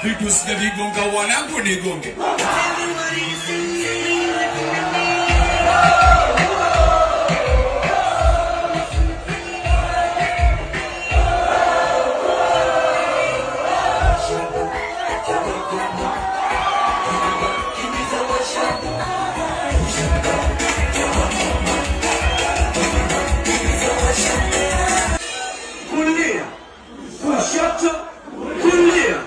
vitu sijavigonga wanangu nigonge. Kulia, kushoto, kulia.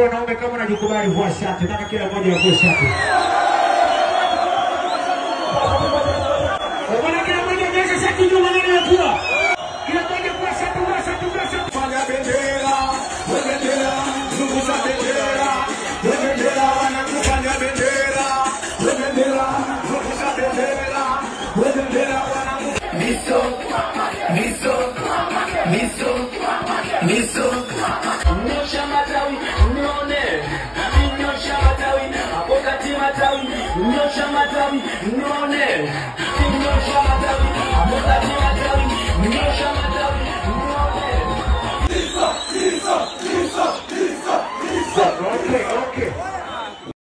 Wanaume kama unajikubali vua shati, nataka kila mmoja avue shati. Bwana kila mmoja anyoshe shati juu maneno ya pua. Kila mmoja vua shati, vua shati, vua shati. Fanya bendera, bendera, zungusha bendera, bendera wanakufanya bendera, bendera, zungusha bendera, bendera wanakufanya miso, miso, miso, miso. Nyosha matawi, nione. Nyosha matawi, hapo kati matawi. Nyosha matawi, nione.